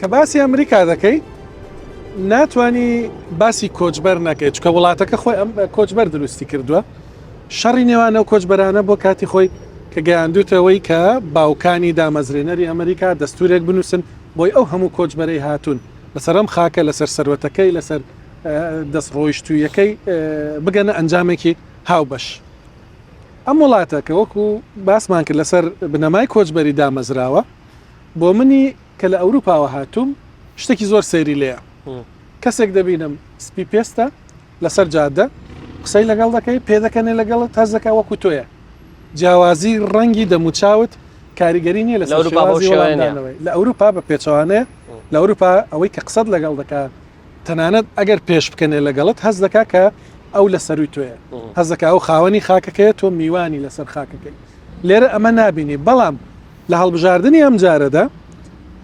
کە باسی ئەمریکا دەکەی ناتوانی باسی کۆچبەر نەکەیت چکە وڵاتەکە خۆی ئەم کۆچبەر دروستی کردووە شەڕی نێوان ئەو کۆچبەرانە بۆ کاتی خۆی کە گەیاندوتەوەی کە باوکانی دامەزرێنەری ئەمریکا دەستورێک بنووسن بۆی ئەو هەموو کۆچبەرەی هاتوون لەسەر ئەم خاکە لەسەر سەروەتەکەی لەسەر دەست ڕۆیشتوویەکەی بگەنە ئەنجامێکی هاوبەش. ئەم وڵاتە کە وەکو باسمان کرد لەسەر بنەمای کۆچبەری دامەزراوە بۆ منی کە لە ئەوروپاوە هاتووم شتێکی زۆر سەیری لێیە کەسێک دەبینم سپی پێستە لەسەر جادە قسەی لەگەڵ دەکەی پێدەکەنێ لەگەڵت هەست دەکا وەکو تۆیە جیاوازی ڕەنگی دەموچاوت کاریگەری نییە لەسەر شێوازی وەڵامدانەوەی لە ئەوروپا بە پێچەوانەیە لە ئەوروپا ئەوەی کە قسەت لەگەڵ دەکا تەنانەت ئەگەر پێش بکەنێ لەگەڵت هەست دەکا کە ئەو لە سەروی تۆیە هەست دەکا ئەو خاوەنی خاکەکەیە تۆ میوانی لەسەر خاکەکەی لێرە ئەمە نابینی بەڵام لە هەڵبژاردنی ئەم جارەدا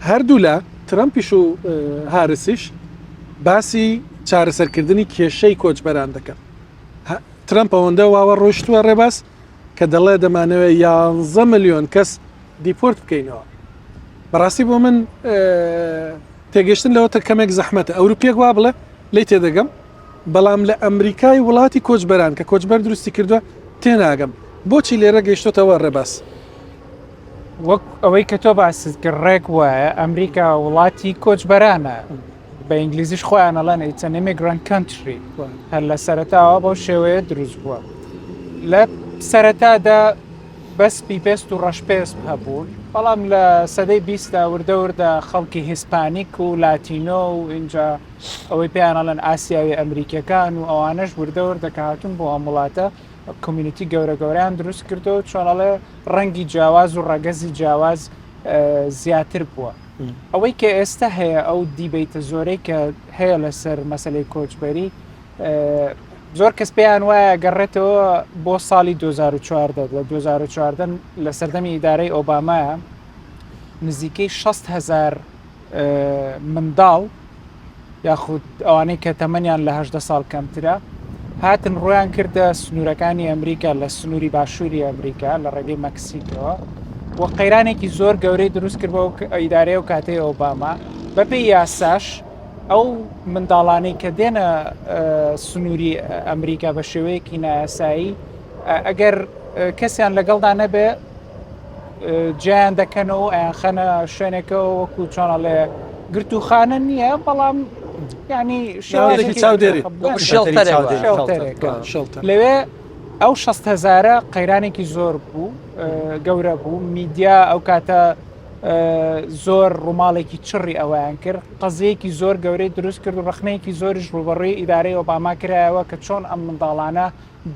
هەردوولا ترەمپیش و هارسیش باسی چارەسەرکردنی کێشەی کۆچبەران دەکەن ترەمپ ئەوەندە واوە ڕۆشتووە ڕێباز کە دەڵێ دەمانەوێت یانزە ملیۆن کەس deport بکەینەوە بەڕاستی بۆ من تێگەشتن لەوە تر کەمێک زەحمەتە ئەوروپیەک وا بڵێ لی تێدەگەم بەڵام لە ئەمریکای وڵاتی کۆچبەران کە کۆچبەر دروستی کردووە تێناگەم بۆچی لێرە گەیشتۆتەوە ڕێباز وەک ئەوەی کە تۆ باست کرد ڕێک وایە ئەمریکا وڵاتی کۆچبەرانە بە ئینگلیزیش خۆیان ئەڵێن it's an immigrant country هەر لە سەرەتاوە بەو شێوەیە دروست بووە لە سەرەتادا بەس سپی پێست و ڕەش پێست هەبوون بەڵام لە سەدەی بیستدا وردە وردە خەڵکی هیسپانیک و لاتینۆ و اینجا ئەوەی پێیان ئەڵێن ئاسیاوی ئەمریکیەکان و ئەوانەش وردە وردە کە هاتوون بۆ ئەم وڵاتە community گەورە گەورەیان دروست کردەوە چۆن ئەڵێ ڕەنگی جیاواز و ڕەگەزی جیاواز زیاتر بووە ئەوەی کە ئێستا هەیە ئەو debate ە زۆرەی کە هەیە لەسەر مەسلەی کۆچبەری زۆر کەس پێیان وایە گەڕێتەوە بۆ ساڵی 2014 لە 2014 لە سەردەمی ئیدارەی ئۆبامایە نزیکەی 6 هزار منداڵ یاخود ئەوانەی کە تەمەنیان لە 18 ساڵ کەمترە هاتن ڕویان کردە سنوورەکانی ئەمریکا لە سنووری باشووری ئەمریکا لە ڕێگەی مەکسیکەوە و قەیرانێکی زۆر گەورەی دروست کرد بۆ ئیدارەی و کاتەی ئۆباما بەپێی یاساش ئەو منداڵانەی کە دێنە سنووری ئەمریکا بە شێوەیەکی نایاسایی ئەگەر کەسیان لەگەڵدا نەبێ جیان دەکەنەوە ئەیان خەنە شوێنێکەوە وەکو چۆنەڵێ گرتوخانە نییە بەڵام ینی شێوازێکی چاودێری لەوێ ئەو 6 هزارە قەیرانێکی زۆر بوو گەورە بوو میدیا ئەو کاتە زۆر ڕووماڵێکی چڕی ئەویان کرد قەزیەکی زۆر گەورەی دروست کرد و ڕخنەیەکی زۆریش ڕوبەڕووی ئیدارەی ئۆباما کرایەوە کە چۆن ئەم منداڵانە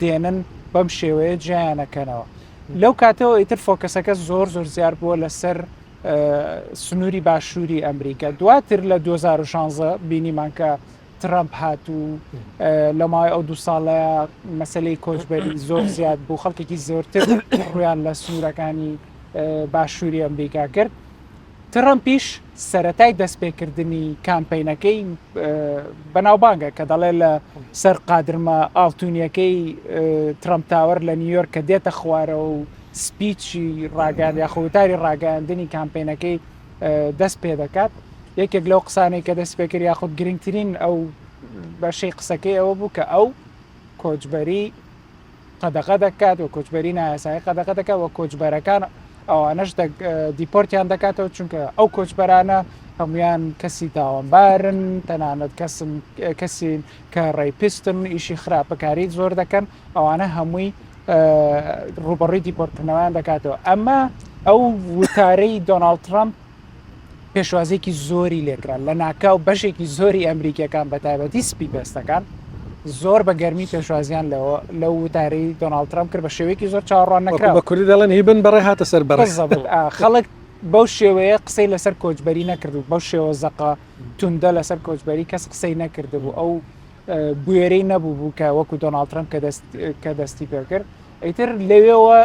دێنن بەم شێوەیە جیانەکەنەوە لەو کاتەوە ئیتر focus ەکە زۆر زۆر زیار بووە لەسەر سنووری باشووری ئەمریکا دواتر لە 2016 بینیمان کە ترامپ هات و لە ماوەی ئەو دوو ساڵەیە مەسلەی کۆچبەری زۆر زیاد بوو خەڵکێکی زۆرتر ڕویان لە سنوورەکانی باشووری ئەمریکا کرد ترەمپیش سەرەتای دەستپێکردنی کامپەینەکەی بەناوبانگە کە دەڵێ لە سەر قادرمە ئاڵتونیەکەی ترەمپ تاوەر لە نیویۆرک کە دێتە خوارەوە و speech ی ڕاگەیاند یاخۆ وتاری ڕاگەیاندنی کامپەینەکەی دەست پێ دەکات یەکێک لەو قسانەی کە دەست پێکرد یاخود گرنگترین ئەو بەشەی قسەکەی ئەوە بوو کە ئەو کۆچبەری قەدەغە دەکات و کۆچبەری نایاسایی قەدەغە دەکات و کۆچبەرەکان ئەوانەش deport یان دەکاتەوە چونکە ئەو کۆچبەرانە هەمویان کەسی تاوانبارن تەنانەت کەسن کەسی کە rapist ن ئیشی خراپەکاری زۆر دەکەن ئەوانە هەمووی ڕوبەڕووی deport کردنەوەیان دەکاتەوە ئەمە ئەو وتارەی دۆناڵد ترامپ پێشوازیەکی زۆری لێکرا لە ناکاو بەشێکی زۆری ئەمریکیەکان بە تایبەتی سپی پێستەکان زۆر بە گەرمی پێشوازیان لەوە لەو وتارەی دۆناڵد ترامپ کرد بە شێوەیەکی زۆر چاوەڕوان نەکرا بە کوردی دەڵێن هی بن بەڕێ هاتە سەر بەڕێ خەڵک بەو شێوەیە قسەی لەسەر کۆچبەری نەکرد و بەو شێوە زەقە توندە لەسەر کۆچبەری کەس قسەی نەکردبوو ئەو بوێرەی نەبوو بوو کە وەکو دۆناڵد ترامپ کە دەست کە دەستی پێکرد ئیتر لەوێوە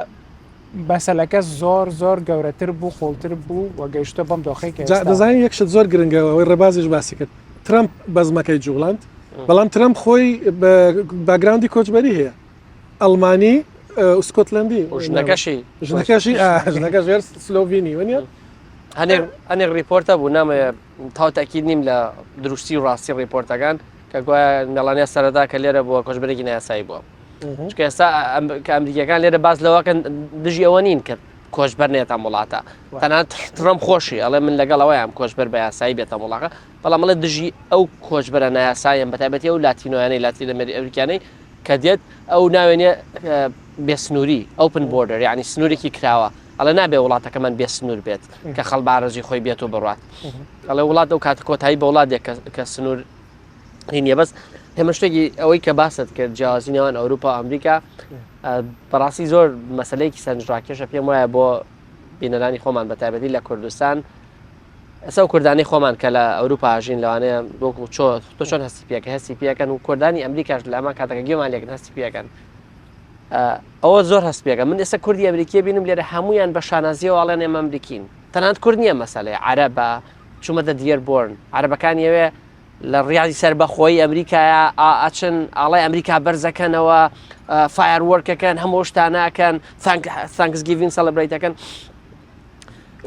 مەسەلەکە زۆر زۆر گەورەتر بوو قوڵتر بوو و گەیشتە بەم دۆخەی کە جا ئێستا دەزانی یەک شت زۆر گرنگە ئەوەی ڕێبازیش باسی کرد ترەمپ بەزمەکەی جوڵاند بەڵام ترەمپ خۆی بە background ی کۆچبەری هەیە ئەڵمانی ئە، سکۆتلەندی و ژنەکەشی ژنەکەشی ئا، ژنەکەش هەر سلۆڤینی وەنیە؟ هەنێک هەنێک report ە بوو نامەوێ تاو تاکید نیم لە دروستی و ڕاستی report ەکان کە گوایە مێڵانیا سەرەتا کە لێرە بووە کۆچبەرێکی نایاسایی بووە چونکە ئێستا کە ئەمریکیەکان لێرە باس لەوەکەن دژی ئەوە نین کە کۆچبەر نێتە وڵاتە تەنانەت ترەمپ خۆشی ئەڵێ من لەگەڵ ئەوەیان کۆچبەر بە یاسایی بێتە وڵاقە بەڵام ئەڵێ دژی ئەو کۆچبەرە نایاساییان بەتایبەتی ئەو لاتینۆیانەی لاتین ئەمریکانەی کە دێت ئەو ناوێنێ بێسنووری open border یعنی سنوورێکی کراوە ئەڵێ نابێ وڵاتەکەمان بێ سنوور بێت کە خەڵ بارزی خۆی بێت و بڕات ئەڵێ وڵات ئەو کات کۆتایی بە وڵات دێت کە سنوور نییە بەس هێمە شتێکی ئەوەی کە باست کرد جیاوازی نێوان ئەوروپا و ئەمریکا بەڕاستی زۆر مەسلەیەکی سەرنجڕاکێشە پێم وایە بۆ بینەرانی خۆمان بە تایبەتی لە کوردستان ئەسە و کوردانی خۆمان کە لە ئەوروپا ژین لەوانەیە وەکو چۆ تۆ چۆن هەستی پێکە هەستی پێکەن و کوردانی ئەمریکاش لە ئەمان کاتەکە گوێمان لێکن هەستی پێکەن ئەوە زۆر هەست پێکە من ئێستا کوردی ئەمریکی بینم لێرە هەمویان بە شانازیەوە ئەڵێن ئێمە ئەمریکین تەنانەت کورد نییە مەسەلەی عەرەبە چوومەتە دیەربۆرن عەرەبەکانی ئەوێ لە ڕیاضی سەربەخۆی ئەمریکایە ئەچن ئاڵای ئەمریکا بەرزەکەنەوە firework ەکەن هەموو شتانەکەن Thanksgiving celebrate ەکەن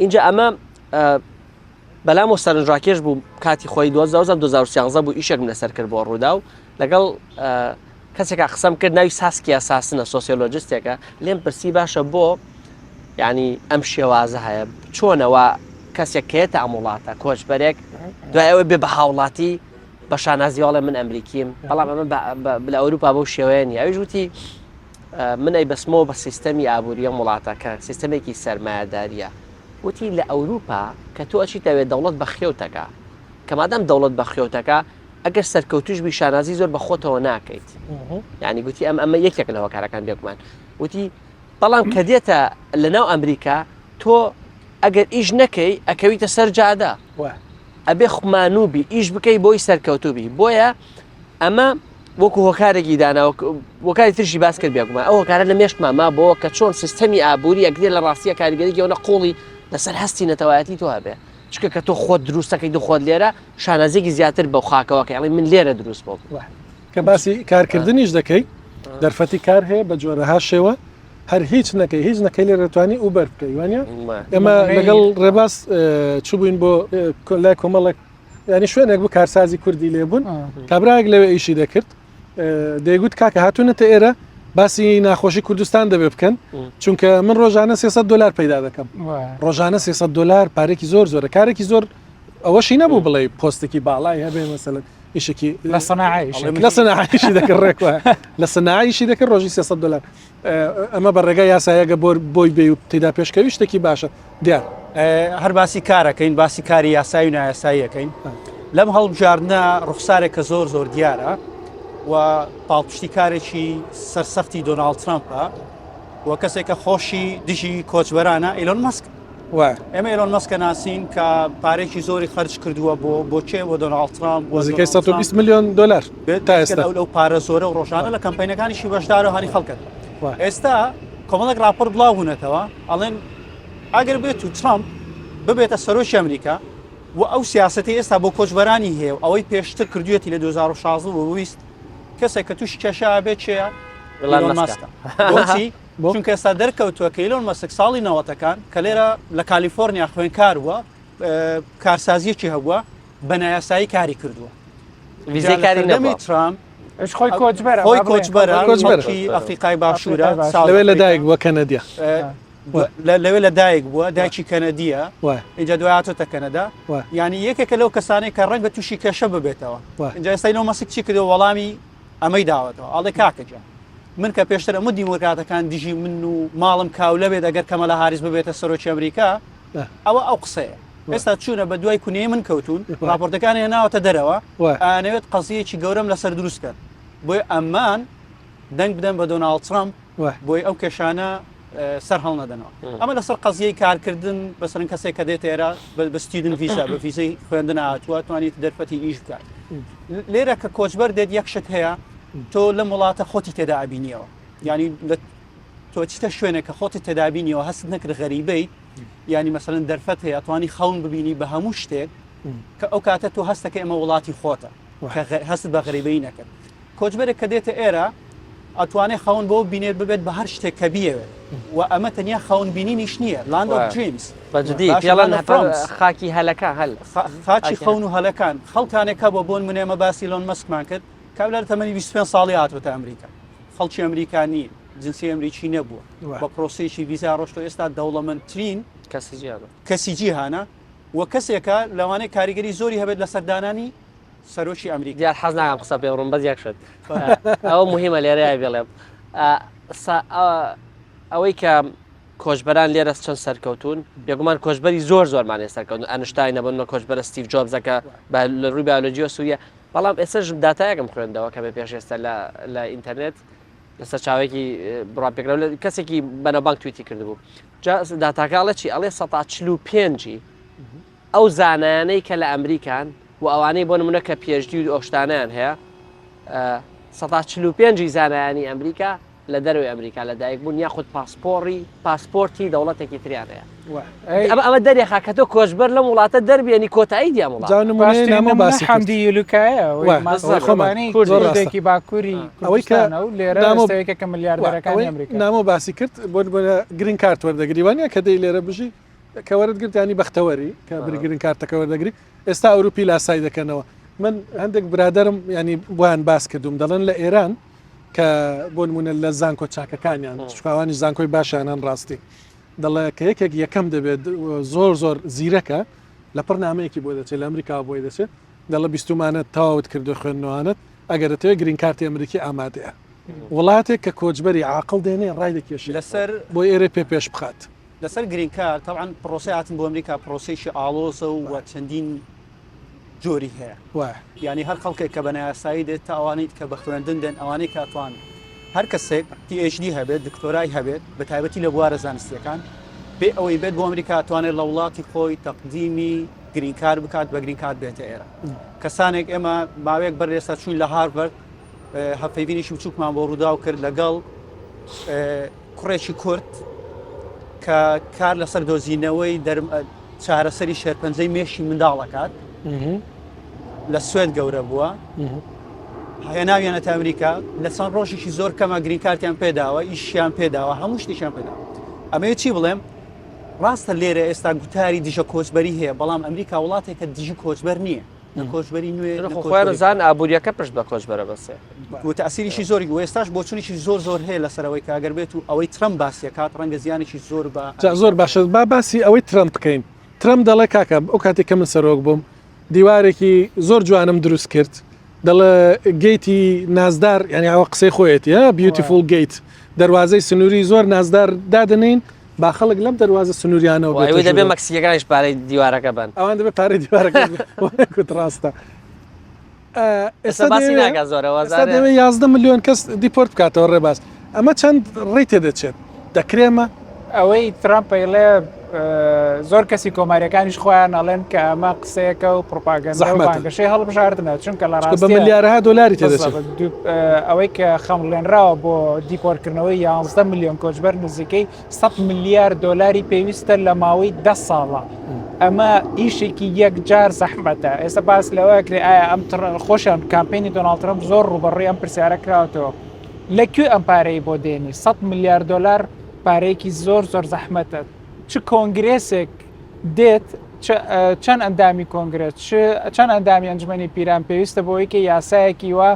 اینجا ئەمە بەلام و سەرنجڕاکێش بوو کاتی خۆی 2013 بوو ئیشێکم لەسەر کرد بۆ ڕوودا و لەگەڵ کەسێکا قسەم کرد ناوی ساسکیا ساسنە sociologist ێکە لێم پرسی باشە بۆ یعنی ئەم شێوازە هەیە چۆنەوە کەسێک کێتە ئەم وڵاتە کۆچبەرێک دوای ئەوەی بێ بە هاوڵاتی بە شانازیواڵێ من ئەمریکیم بەڵام ئەمە لە ئەوروپا بەو شێوەیە نیە ئەویش وتی من ئەی بەسمەوە بە سیستەمی ئابووری ئەم وڵاتە کە سیستەمێکی سەرمایەداریە وتی لە ئەوروپا کە تۆ ئەچیتەوێ دەوڵەت بە خێوتەکە کە مادام دەوڵەت بە خێوتەکە ئەگەر سەرکەوتوش بی شانازی زۆر بە خۆتەوە ناکەیت یعنی گوتی ئەم ئەمە یەکێک لە هۆکارەکان بێگومان وتی بەڵام کە دێتە لە ناو ئەمریکا تۆ ئەگەر ئیش نەکەی ئەکەویتە سەر جادە ئەبێ خمانوبی ئیش بکەی بۆی سەرکەوتوبی بۆیە ئەمە وەکو هۆکارێکی دانا وەکاری ترشی باس کرد بێگومان ئەو هۆکارە لە مێشکمان ما بۆ کە چۆن سیستەمی ئابووری ئەگرێ لە ڕاستیە کاریگەری گەونە قوڵی لەسەر هەستی نەتەوایەتی تۆ هەبێ چکە کە تۆ خۆت دروستەکەی دو خۆت لێرە شانازیەکی زیاتر بەو خاکەوە کە ئەڵێ من لێرە دروست بووم. کە باسی کارکردنیش دەکەی دەرفەتی کار هەیە بە جۆرەها شێوە هەر هیچ نەکەی هیچ نەکەی لێرە توانی ئوبەر بکەی وانە ئێمە لەگەڵ ڕێباز چوبووین بۆ لای کۆمەڵێک ینی شوێنێک بوو کارسازی کوردی لێبوون کابراەک لەوێ ئیشی دەکرد دەیگوت کاکە هاتوونەتە ئێرە باسی ناخۆشی کوردستان دەبێ بکەن چونکە من ڕۆژانە 300 دلار پەیدا دەکەم ڕۆژانە 300 دلار پارێکی زۆر زۆرە کارێکی زۆر ئەوەشی نەبوو بڵێ پۆستێکی باڵای هەبێ مەسەلەن ئیشێکی لە سەناعی لە سەناعیشی دەکرد ڕێکوە لە سەناعیشی دەکرد ڕۆژی 300 دلار ئەمە بە ڕێگای یاسایەگە بۆ بۆی بێ و تێدا پێشکەوی شتێکی باشە دیار. هەر باسی کارەکەین باسی کاری یاسایی و نایاساییەکەین لەم هەڵبژاردنە ڕوخسارێک کە زۆر زۆر دیارە و پاڵپشتی کارێکی سەرسەختی دۆناڵد ترامپە و کەسێکە خۆشی دژی کۆچبەرانە ئیلۆن مەسک ئێمە ئیلۆن مەسکە ناسین کە پارێکی زۆری خەرج کردووە بۆ بۆ کێ بۆ دۆناڵد ترامپ نزیکەی 120 میلیۆن دلار تا ئێستا لەو پارە زۆرە و ڕۆژانە لە کەمپینەکانیشی بەشدارە هەری خەڵکە ئێستا کۆمەڵێک راپۆرت بڵاو بوونەتەوە ئەڵێن ئەگەر بێت و ترامپ ببێتە سەرۆکی ئەمریکا و ئەو سیاسەتی ئێستا بۆ کۆچبەرانی هەیە و ئەوەی پێشتر کردویەتی لە 2016 بۆ ویست کەسێک کە تووشی کێشە بێت چێە ئیلۆن مەسکە بۆچی چونکە ئێستا دەرکەوتووە کە ئیلۆن مەسک ساڵی نەوەتەکان کە لێرە لە کالیفۆرنیا خوێنکار بووە کارسازیەکی هەبووە بە نایاسایی کاری کردووە ویزەی کاری نەبووە ترامپ خۆی کۆچبەرە خۆی کۆچبەرە کۆچبەرە ئەفریقای باشوورە لەوێ لەدایک بووە کەنەدیە لەوێ لە دایک بووە دایکی کەنەدیە اینجا دوای هاتۆتە کەنەدا یعنی یەکێکە لەو کەسانەی کە ڕەنگە تووشی کێشە ببێتەوە اینجا ئێستا ئیلۆن مەسک چی کردو وەڵامی ئەمەی داوەتەوە ئەڵێ کاکە گیان من کە پێشتر ئەمە دیموکراتەکان دژی من و ماڵم کاولە بێت ئەگەر کەمەلە هاریس ببێتە سەرۆکی ئەمریکا ئەوە ئەو قسەیە ئێستا چوونە بە دوای کونەی من کەوتون راپۆرتەکان هێناوەتە دەرەوە ئانەوێت قەزیەکی گەورەم لەسەر دروست کەن بۆی ئەمان دەنگ بدەن بە دۆناڵد ترامپ بۆی ئەو کێشانە سەر هەڵنەدەنەوە ئەمە لەسەر قەزیەی کارکردن بەسەرن کەسێک کە دێت ئێرە بە student visa بە ڤیزەی خوێندن هاتووە توانیت دەرفەتی ئیش بکات لێرە کە کۆچبەر دێت یەک شت هەیە تۆ لەم وڵاتە خۆتی تێدا ئەبینیەوە یعنی لە تۆ چیتە شوێنێک کە خۆتی تێدابینیەوە هەست نەکرد غەریبەی ینی مەسەن دەرفەت هەیە توانی خەون ببینی بە هەموو شتێک کە ئەو کاتە تۆ هەستەکە ئەمە وڵاتی خۆتە هەست بە غەریبەی نەکرد کۆچبەرێک کە دێتە ئێرە. ئەتوانێت خەون بۆ بینێت ببێت بە هەر شتێک کە بیەوێت و ئەمە تەنیا خەون بینینیش نییە Land of Dreams بەجدی پێڵەن خاکی هەلەکە هەل خاکی خەون و هەلەکان خەڵکانێکە بۆ بۆن منێمە باسی ئیلۆن مەسکمان کرد کابرا لە تەمەنی 25 ساڵی هاتووەتە ئەمریکا خەڵکی ئەمریکا نییە جنسی ئەمریکی نەبووە بە پرۆسەیەکی ڤیزا ڕۆشتۆ ئێستا دەوڵەمەندترین کەسی جیهانە کەسی جیهانە و کەسێکە لەوانەیە کاریگەری زۆری هەبێت لەسەر دانانی سەرۆکی ئەمریکا. دیار حەز ناکەم قسە پێ بڕم بەس یەک شت ئەوە مهمە لێرەیە بڵێم ئەوەی کە کۆچبەران لێرە چەند سەرکەوتون بێگومان کۆچبەری زۆر زۆرمانێ سەرکەوتن ئەنشتاین نەبوون لە کۆچبەرە ستیڤ جۆبزەکە لە ڕووی بایۆلۆجیەوە سووریە بەڵام ئێستاش داتایەکم خوێندەوە کە بە پێش ئێستا لە ئینتەرنێت لە سەرچاوەیەکی بڕاپێکراو لە کەسێکی بەناوبانگ تویتی کردبوو جا داتاکە ئەڵێ چی ئەڵێ سەتا چل و پێنجی ئەو زانایانەی کە لە ئەمریکان و ئەوانەی بۆ نمونە کە PhD و ئەو شتانەیان هەیە سەتا چل و پێنجی زانایانی ئەمریکا لە دەرەوەی ئەمریکا لە دایک بوون یاخود پاسپۆڕی پاسپۆرتی دەوڵەتێکی تریان هەیە ئەمە ئەمە دەرێخا کە تۆ کۆچبەر لەم وڵاتە دەربێنی کۆتایی دیام وڵات جا نمونەی نامۆ باسی کرد. حەمدی یلوکایە وە، ئەوەی خۆمان. کورد زۆر ڕاستە. کوردێکی باکووری ئەوەی کە کوردستانە و لێرە نامۆ ئێستا یەکێکە ملیاردەرەکانی ئەوەی ئەمریکا. نامۆ باسی کرد بۆ نمونە green card وەردەگری وانە کە دێی لێرە بژی کە وەرت گرت ینی بەختەوەری کە بری green card ەکە وەردەگری ئێستا ئەوروپی لاسای دەکەنەوە من هەندێک برادرم ینی بۆیان باس کردوم دەڵێن لە ئێران کە بۆ نمونە لە زانکۆ چاکەکانیان چکاوانی زانکۆی باشیانان ڕاستی دەڵێ کە یەکێک یەکەم دەبێت زۆر زۆر زیرەکە لە پڕ نامەیەکی بۆ دەچێت لە ئەمریکا بۆی دەچێت دەڵێ بیستومانە تەواوت کردو خوێندنەوانت ئەگەر دەتەوێت green card ی ئەمریکی ئامادەیە وڵاتێک کە کۆچبەری عاقڵ دێنێ ڕای دەکێشێت لەسەر بۆ ئێرە پێ پێش بخات. لەسەر green card تەبعەن پرۆسەی هاتن بۆ ئەمریکا پرۆسەیەکی ئاڵۆزە و چەندین جۆری هەیە وایە. یانی هەر خەڵکێک کە بە نایاسایی دێت تا ئەوانەی کە بە خوێندن دێن ئەوانەی کە ئەتوان هەر کەسێک PhD هەبێت دکتۆرای هەبێت بە تایبەتی لە بوارە زانستیەکان بێ ئەوەی بێت بۆ ئەمریکا توانێت لە وڵاتی خۆی تەقدیمی green card بکات بە green card بێتە ئێرە کەسانێک ئێمە ماوەیەک بەر ئێستا چوین لە هارڤەرد هەفەیڤینێکی بچووکمان بۆ ڕووداو کرد لەگەڵ کوڕێکی کورد کە کار لەسەر دۆزینەوەی چارەسەری شێرپەنجەی مێشی منداڵەکات لە سوێد گەورە بووە هێناویانەتە ئەمریکا لە چەند ڕۆژێکی زۆر کەمە green card یان پێداوە ئیشیان پێداوە هەموو شتێکیان پێدا ئەمەیە چی بڵێم ڕاستە لێرە ئێستا گوتاری دژە کۆچبەری هەیە بەڵام ئەمریکا وڵاتێکە دژی کۆچبەر نییە نە کۆچبەری نوێ نە خۆ خۆیان کۆچبەری زان ئابووریەکە پشت بە کۆچبەرە بەسێ. و تەئسیریشی زۆری و ئێستاش بۆچونیشی زۆر زۆر هەیە لەسەر ئەوەی کە ئەگەر بێت و ئەوەی ترەمپ باسی ئەکات ڕەنگە زیانێکی زۆر بە جا زۆر باشە با باسی ئەوەی ترەمپ بکەین ترەمپ دەڵێ کاکە ئەو کاتێک کە من سەرۆک بووم دیوارێکی زۆر جوانم دروست کرد دەڵێ gate ی نازدار یعنی ئەوە قسەی خۆیەتی ها beautiful gate دەروازەی سنووری زۆر نازدار دادەنین با خەڵک لەم دەروازە سنووریانەوە بێتە وای دەبێ ژوورەوە. مەکسیکەکانیش پارەی دیوارەکە بەن. ئەوان دەبێ پارەی دیوارەکە کوت ڕاستە. ئێستا باسی ناکا زۆرە ئێستا دەیەوێ 11 ملیۆن کەس deport بکاتەوە ڕێباز ئەمە چەند ڕێی تێدەچێت دەکرێمە ئەوەی ترامپ ئەیڵێ زۆر کەسی کۆماریەکانیش خۆیان ئەڵێن کە ئەمە قسەیەکە و پروپاگەندە و بانگەشەی هەڵبژاردنە چونکە لە ڕاستیدا بە ملیارەها دۆلاری تێدەچێت ئەوەی کە خەمڵێنراوە بۆ deport کردنەوەی 11 ملیۆن کۆچبەر نزیکەی 100 ملیار دۆلاری پێویستە لە ماوەی 10 ساڵە ئەمە ئیشێکی یەکجار زەحمەتە ئێستا باس لەوە کرێ ئایا ئەم خۆشیان کامپینی دۆناڵد ترەمپ زۆر ڕوبەڕووی ئەم پرسیارە کراوەتەوە لە کوێ ئەم پارەی بۆ دێنی 100 ملیار دۆلار پارەیەکی زۆر زۆر زەحمەتە چ کۆنگرێسێک دێت چەند ئەندامی کۆنگرێس چەند ئەندامی ئەنجومەنی پیران پێویستە بۆ ئەوەی کە یاسایەکی وا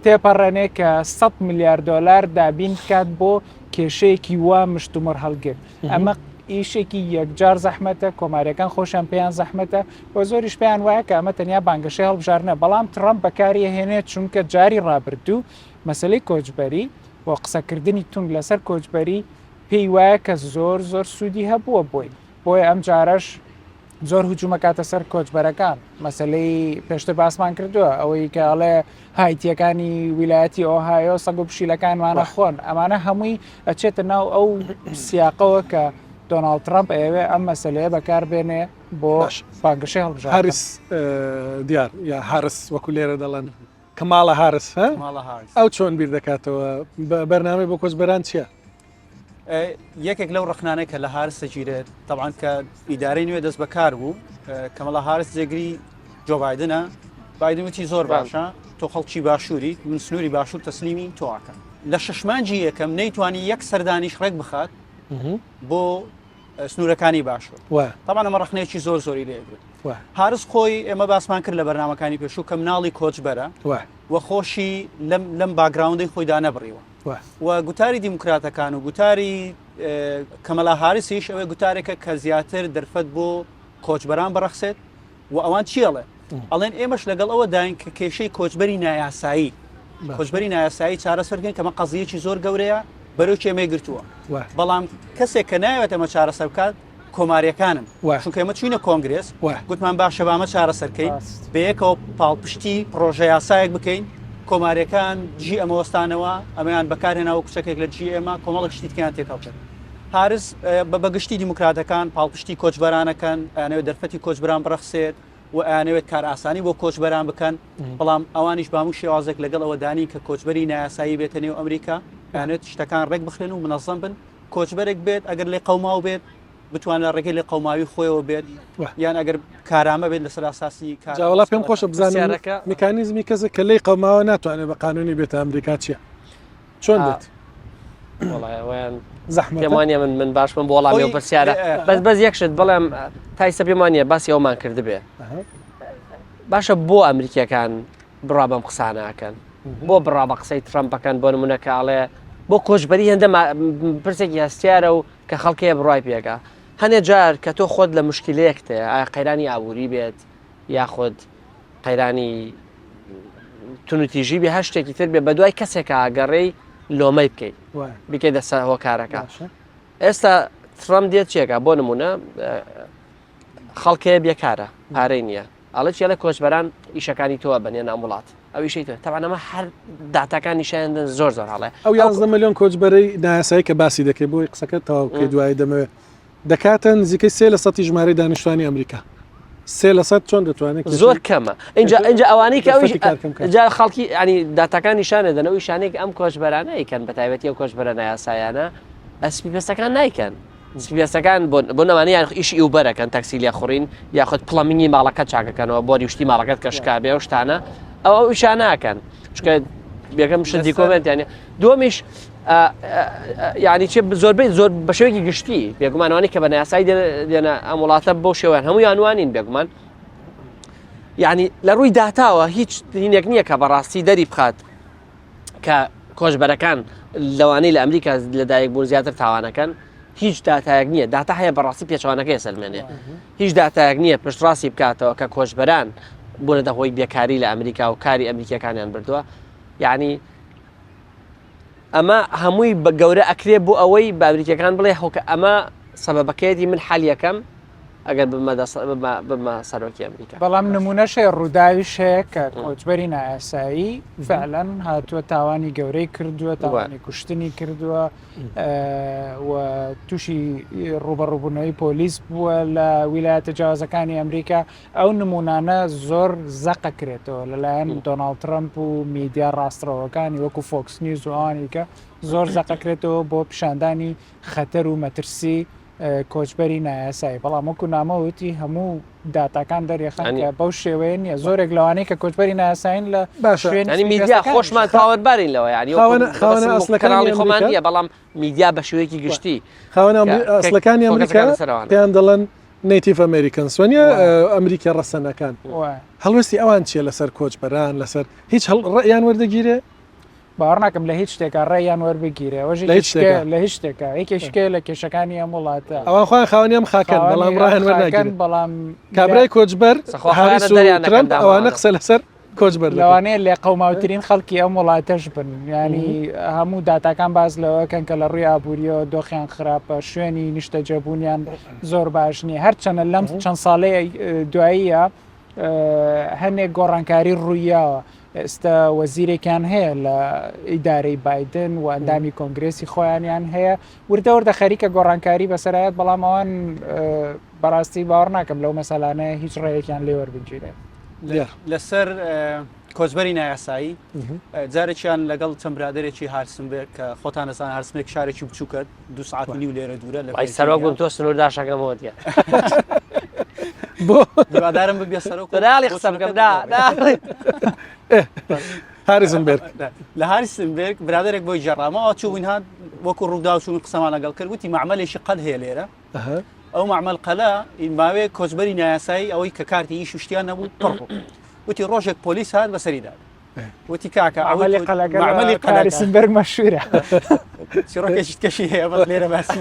تێپەڕێنێ کە 100 ملیار دۆلار دابین بکات بۆ کێشەیەکی وا مشتومڕ هەڵگر ئەمە ئیشێکی یەکجار زەحمەتە کۆماریەکان خۆشیان پێیان زەحمەتە و زۆریش پێیان وایە کە ئەمە تەنیا بانگەشەی هەڵبژاردنە بەڵام ترەمپ بەکاری هێنێت چونکە جاری ڕابردوو مەسلەی کۆچبەری و قسەکردنی توند لەسەر کۆچبەری پێی وایە کە زۆر زۆر سوودی هەبووە بۆی بۆیە ئەم جارەش زۆر هجوومەکاتە سەر کۆچبەرەکان مەسلەی پێشتر باسمان کردووە ئەوەی کە ئەڵێ هایتیەکانی ویلایەتی ئۆهایۆ سەگ و پشیلەکانمانە خۆن ئەمانە هەمووی ئەچێتە ناو ئەو سیاقەوە کە دۆناڵد ترامپ ئەیەوێ ئەم مەسلەیە بەکاربێنێ بۆ بانگەشەی هەڵبژاردن. هاریس دیار یا هارس وەکو لێرە دەڵێن کەماڵە هارس ئەو چۆن بیر دەکاتەوە بەرنامەی بۆ کۆچبەران چییە؟ یەکێک لەو ڕخنانەی کە لە هارس دەگیرێت تەبعەن کە ئیدارەی نوێ دەست بەکار بوو کەمەڵە هارس جێگری جۆ بایدنە بایدن وتی زۆر باشە تۆ خەڵکی باشووری من سنووری باشوور تەسلیمی تۆ ئەکەم. لە شەش مانگی یەکەم نەیتوانی یەک سەردانیش ڕێک بخات بۆ سنوورەکانی باشوور. تەبعەن ئەمە ڕەخنەیەکی زۆر زۆری لێ گرت. هارس خۆی ئێمە باسمان کرد لە بەرنامەکانی پێشوو کە مناڵی کۆچبەرە و خۆشی لەم لەم background ەی خۆیدا نەبڕیوە. و گوتاری دیموکراتەکان و گوتاری کەمەلا هاریسیش ئەوەی گوتارێکە کە زیاتر دەرفەت بۆ کۆچبەران بڕەخسێت و ئەوان چی ئەڵێن؟ ئەڵێن ئێمەش لەگەڵ ئەوە داین کە کێشەی کۆچبەری نایاسایی کۆچبەری نایاسایی چارەسەر بکەین کەمە قەزیەکی زۆر گەورەیە بەرەو ئێمەی گرتووە بەڵام کەسێک کە ناوێت ئەمە چارەسەر بکات کۆماریەکانن چونکە ئێمە چوینە کۆنگرێس گوتمان باشە بامە چارەسەرکەین بەیەکەوە پاڵپشتی پرۆژە یاسایەک بکەین کۆماریەکان دژی ئەمە وەستانەوە ئەمەیان بەکارهێناوە کوچەکێک لە دژی ئێمە کۆمەڵێک شتی تکیان تێکەڵ کرد هارس بە گشتی دیموکراتەکان پاڵپشتی کۆچبەرانەکەن ئەیانەوێت دەرفەتی کۆچبەران بڕەخسێت و ئەیانەوێت کارئاسانی بۆ کۆچبەران بکەن بەڵام ئەوانیش بە هەموو شێوازێک لەگەڵ ئەوەدانی کە کۆچبەری نایاسایی بێتە نێو ئەمریکا ئەیانەوێت شتەکان ڕێک بخرێن و منەزەم بن کۆچبەرێک بێت ئەگەر لێ قەوماو بێت بتوان لە ڕێگەی لێ قەوماوی خۆیەوە بێت یان ئەگەر کارامە بێت لەسەر ئاساسی کار جا وەڵا پێم خۆشە بزانم میکانیزمی کەسێک کە لێی قەوماوە ناتوانێت بە قانونی بێتە ئەمریکا چییە؟ چۆن دێت؟ زەحمەتە پێم وانە من من باش بم بۆ وەڵامی ئەو پرسیارە بەس بەس یەک شت بڵێم تا ئیستا پێم وانە باسی ئەومان کردبێ باشە بۆ ئەمریکیەکان بڕا بەم قسانەکەن بۆ بڕا بە قسەی ترەمپەکەن بۆ نمونە کە ئەڵێ بۆ کۆچبەری هێندە پرسێکی هەستیارە و کە خەڵکەیە بڕای پێگا هەنێ جار کە تۆ خۆت لە مشکلەیەک تێ ئایا قەیرانی ئابووری بێت یاخود قەیرانی تونوتیژی بێ هەر شتێکی تر بێ بەدوای کەسێکا گەڕێی لۆمەی بکەیت بکەیت دەسە هۆکارەکە ئێستا ترەم دێت چێکا بۆ نمونە خەڵکەیە بێکارە پارەی نییە ئەڵێ چێڵە کۆچبەران ئیشەکانی تۆ بنێ نام وڵات ئەو ئیشەی تۆ تەبعەن ئەمە هەر داتاکان نیشان دەن زۆر زۆر هەڵێ ئەو 11 ملیۆن کۆچبەرەی نایاسایی کە باسی دەکەی بۆی قسەکە تەواو بکەی دوایی دەمەوێت دەکاتە نزیکەی سێ لە سەتی ژمارەی دانیشتوانی ئەمریکا. سێ لە سەد چۆن دەتوانێت کێشەی زۆر کەمە اینجا اینجا ئەوانەی کە ئەویش دەرفەتی کار کەم کات؟ جا خەڵکی ینی داتاکان نیشانە دەن ئەو ئیشانەی کە ئەم کۆچبەرانە ئەیکەن بە تایبەتی ئەو کۆچبەرە نایاسایانە سپی پێستەکان نایکەن سپی پێستەکان بۆ بۆ نەوانەیە یان ئیشی ئیوبەرەکەن تەکسی لێخوڕین یاخود plumbing ی ماڵەکە چاکەکەنەوە بۆری شتی ماڵەکەت کە شکا بێ ئەو شتانە ئەو ئەو ئیشانە ئەکەن چونکە یەکەم شت دیکۆمێنت یانی دووەمیش یعنی چێ زۆربەی زۆر بە شێوەیەکی گشتی بێگومان ئەوانەی کە بە نایاسایی دێنە ئەم وڵاتە بۆ شێوەیان هەموویان وانین بێگومان یعنی لە ڕووی داتاوە هیچ دینێک نییە کە بەڕاستی دەری بخات کە کۆچبەرەکان لەوانەی لە ئەمریکا لەدایک بوون زیاتر تاوانەکەن هیچ داتایەک نییە داتا هەیە بەڕاستی پێچوانەکەی سەلمێنێ هیچ داتایەک نییە پشتڕاستی بکاتەوە کە کۆچبەران بوونەتە هۆی بێکاری لە ئەمریکا و کاری ئەمریکیەکانیان بردووە یعنی ئەمە هەمووی بە گەورە ئەکرێ بۆ ئەوەی بە ئەمریکیەکان بڵێ هۆکە ئەمە سەبەبەکەیەتی من حەلیەکەم ئەگەر ببمە ببمە سەرۆکی ئەمریکا. بەڵام نمونەش هەیە ڕووداویش هەیە کە کۆچبەری نایاسایی فعلەن هاتووە تاوانی گەورەی کردووە تاوانی کوشتنی کردووە و تووشی ڕوبەڕوبوونەوەی پۆلیس بووە لە ویلایەتە جیاوازەکانی ئەمریکا ئەو نموونانە زۆر زەقەکرێتەوە لەلایەن دۆناڵد ترەمپ و میدیا ڕاستڕەوەکانی وەکو فۆکس نیوز و ئەوانی کە زۆر زەقەکرێتەوە بۆ پیشاندانی خەتەر و مەترسی کۆچبەری نایاسایی بەڵام وەکو نامە وتی هەموو داتاکان دەریخەن کە بەو شێوەیە نییە زۆرێک لەوانەی کە کۆچبەری نایاسایین لە باشە ینی میدیا خۆشمان تاوانبارین لەوە یعنی خاوەنە ئەسلەکانی خۆمان نییە بەڵام میدیا بە شێوەیەکی گشتی خاوەنە ئەسلەکانی ئەمریکا پێیان دەڵێن Native Americans وانە ئەمریکا ڕەسەنەکان هەڵوێستی ئەوان چییە لەسەر کۆچبەران لەسەر هیچ ڕێیان وەردەگیرێ؟ باوەڕ ناکەم لە هیچ شتێکا ڕێیان وەربگیرێ ئەوەش لە هیچ شتێکا لە هیچ شتێکا یەکێکە لە کێشەکانی ئەم وڵاتە ئەوان خۆیان خاوەنی ئەم خاکەن بەڵام ڕایان وەرناگیرێ بەڵام کابرای کۆچبەر هاریس و ترەمپ ئەوانە قسە لەسەر کۆچبەر دەکەن. لەوانەیە لێقەوماوترین خەڵکی ئەم وڵاتەش بن یانی هەموو داتاکان باس لەوەکەن کە لە ڕووی ئابووریەوە دۆخیان خراپە شوێنی نیشتەجێبوونیان زۆر باش نییە هەرچەنە لەم چەند ساڵەی دواییە هەنێک گۆڕانکاری ڕوویاوە ئێستا وەزیرێکیان هەیە لە ئیدارەی بایدن و ئەندامی کۆنگرێسی خۆیانیان هەیە وردە وردە خەریکە گۆڕانکاری بەسەرایەت بەڵام ئەوان بەڕاستی باوەڕ ناکەم لەو مەسەلانە هیچ ڕێیەکیان لێ وەربگیرێت. لەسەر کۆچبەری نایاسایی جارێکیان لەگەڵ چەند برادێکی هارسنبێک کە خۆتان نەزان هارسمێک شارێکی بچووکە دو ساعت و نیو لێرە دوورە لە سەرۆک بووم تۆ سنوور داشەکەمەوە دیە. بۆ هیوادارم ببێ سەرۆک دەراڵی قسە بکەم دا هاریسنبێرگ لە هاریسنبێرگ برادێک بۆی جێڕامەوە چووین هات وەکو ڕوودا چوون قسەمان لەگەڵ کرد وتی معمەلێکی قەل هەیە لێرە ئەو معمەل قەلە ماوەیەک کۆچبەری نایاسایی ئەوەی کە کارتی ئیش و شتیان نەبوو پڕ بوو وتی ڕۆژێک پۆلیس هات بەسەریدا وتی کاکە ئەوەی قەلەکە معمەلی قەلەکە مەشهورە چیڕۆکێکی کەشی هەیە بەس لێرە باسی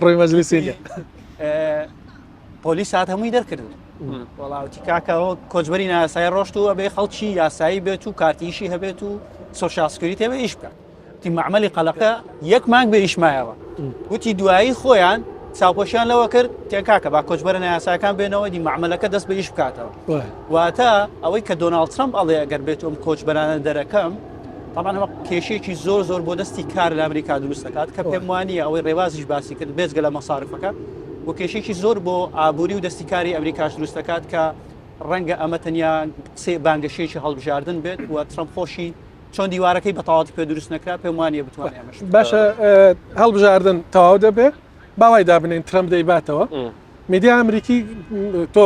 ڕووی مەجلیسی پۆلیس هات هەمووی دەرکردن وەڵاوتی کاکەەوە کۆچبەری نایاسایی ڕۆشت و ئەبێ خەڵکی یاسایی بێت و کارتیشی هەبێت و social security بێ ئیش بکات وتی مەعمەلی قەلەقە یەک مانگ بێ ئیش مایەوە وتی دوایی خۆیان چاوپۆشیان لەوە کرد تێن کاکە با کۆچبەرە نایاساکان بێنەوە دی مەعمەلەکە دەست بە ئیش بکاتەوە واتە ئەوەی کە دۆناڵد ترەمپ ئەڵێ ئەگەر بێت ئەم کۆچبەرانە دەرەکەم طبعا ئەمە کێشەیەکی زۆر زۆر بۆ دەستی کار لە ئەمریکا دروست دەکات کە پێم وانە ئەوەی ڕێوازیش باسی کرد بێجگە لە مەسارفەکە و کێشێکی زۆر بۆ ئابووری و دەستی کاری ئەمریکاش دروست دەکات کە ڕەنگە ئەمە تەنیا قسەی بانگەشەیەکی هەڵبژاردن بێت و ترەمپ خۆشی چۆن دیوارەکەی بە تەواوەتی پێ دروست نەکرا پێم وانیە بتوانێت ئەمەش باشە هەڵبژاردن تەواو دەبێ باوای دابنین ترەمپ دەیباتەوە میدیا ئەمریکی تۆ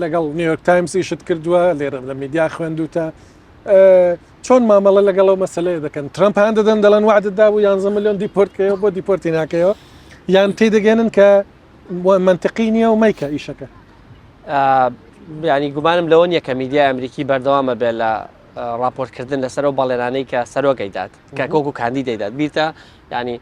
لەگەڵ نیویۆرک تایمز ئیشت کردووە لێرە لە میدیا خوێندوتە چۆن مامەڵە لەگەڵ ئەو مەسلەیە دەکەن ترەمپ هان دەدەن دەڵێن وعدت دابوو 11 میلیۆن deport کەیەوە بۆ deport ی ناکەیەوە یان تی دەگەێنن کە منطقی نییە و مەیکە ئیشەکە ینی گومانم لەوە نییە کە میدیای ئەمریکی بەردەوامە بێ لە ڕاپۆرتکردن لەسەر ئەو بەڵێنانەی کە سەرۆک ئەیدات کە کۆک و کاندید دەیدات بیرتە ینی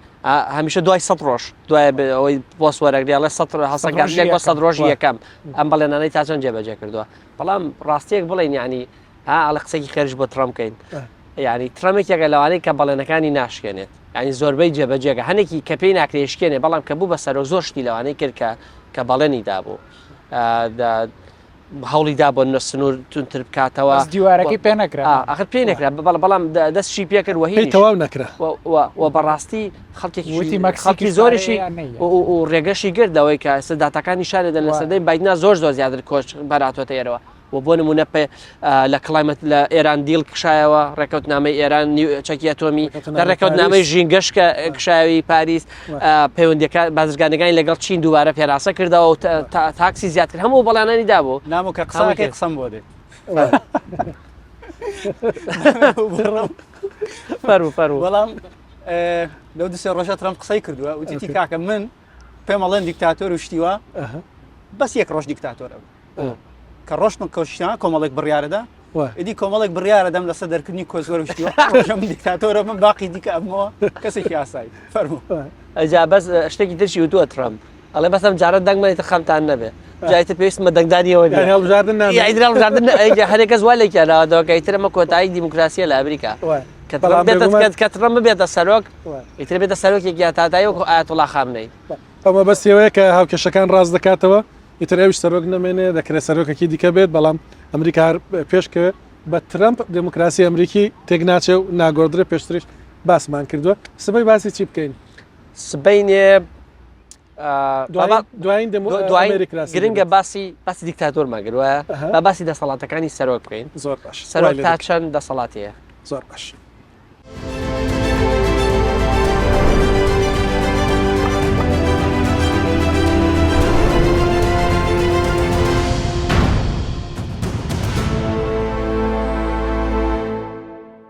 هەمیشە دوای سە ڕۆژ دوای ئەوەی پۆست وەرەگری ئەڵێ سە هەسەکان بۆ سە ڕۆژی یەکەم ئەم بەڵێنانەی تا چەند جێبەجێ کردووە بەڵام ڕاستیەک بڵێن ینی ها ئەڵێ قسێکی خێرش بۆ ترەم بکەین ینی ترەمێکێکە لەوانەیە کە بەڵێنەکانی ناشکێنێت ینی زۆربەی جێبەجێگە هەنێکی کە پێی ناکرێ شکێنێ بەڵام کە بوو بە سەرۆک زۆر شتی لەوانەی کرد کە کە بەڵێنی دابوو هەوڵی دا بۆ سنوور توندتر بکاتەوە. بەس دیوارەکەی پێ نەکرا. ئاخر پێی نەکرا بەڵام بەڵام دەستشی پێ کرد و پێی تەواو نەکرا. و بەڕاستی خەڵکێکی وتی خەڵکی زۆریشی و ڕێگەشی گرت لەوەی کە ئێستا داتاکان نیشان دەدەن لە سەدەی بایدنا زۆر زۆر زیاتر کۆچ بەراتۆتە ئێرەوە. و بۆ نمونە پێ لە climate لە ئێران deal کشایەوە ڕێکەوتنامەی ئێران چەکی ئەتۆمی لە ڕێکەوتنامەی ژینگەش کە کشاوی پاریس پەیوەندیەکان بازرگانەکانی لەگەڵ چین دووبارە پێناسە کردەوە و تاکسی زیاد کرد هەموو بەڵێنانی دابوو نامۆ کە قسەکەی قسەم بۆ دێت فەرموو فەرموو بەڵام لەو دوسێ ڕۆژە ترەمپ قسەی کردووە وتیتی کاکە من پێم ئەڵێن دیکتاتۆر و شتیوە بەس یەک ڕۆژ دیکتاتۆرە کە ڕۆشتم کۆشتان کۆمەڵێک بڕیارەدا ئیدی کۆمەڵێک بڕیارە دەم لەسەر دەرکردنی کۆزوەر وشتی دیکتاتۆرە من باقی دیکە ئەمەوە کەسێکی ئاسایی فەرموو ئەجا بەس شتێکی ترشی وتووە ترەمپ ئەڵێ بەس ئەم جارە دەنگ مەیتە خەمتان نەبێ جایتر پێویستمە دەنگدانیەوە هەڵبژاردن هەڵبژاردن هەرێک کەس وا لێکیانەوە کە ئیتر ئەمە کۆتایی دیموکراسیە لە ئەمریکا کە ترەمپ ببێتە سەرۆک ئیتر بێتە سەرۆکێک یا تاتایی وەکو ئایەتوڵا خامنەی ئەو مەبەستیەوەیە کە هاوکێشەکان ڕاست دەکاتەوە ئیتر ئەویش سەرۆک نەمێنێ دەکرێت سەرۆکێکی دیکە بێت بەڵام ئەمریکا هەر پێشکەوێت بە ترەمپ دێموکراسی ئەمریکی تێک ناچێ و ناگۆڕدرێ پێشتریش باسمان کردووە سبەی باسی چی بکەین؟ سبەینێ دوایین گرنگە باسی باسی دیکتاتۆرمان کرد وایە با باسی دەسەڵاتەکانی سەرۆک بکەین زۆر باش سەرۆک تا چەند دەسەڵاتی هەیە زۆر باش.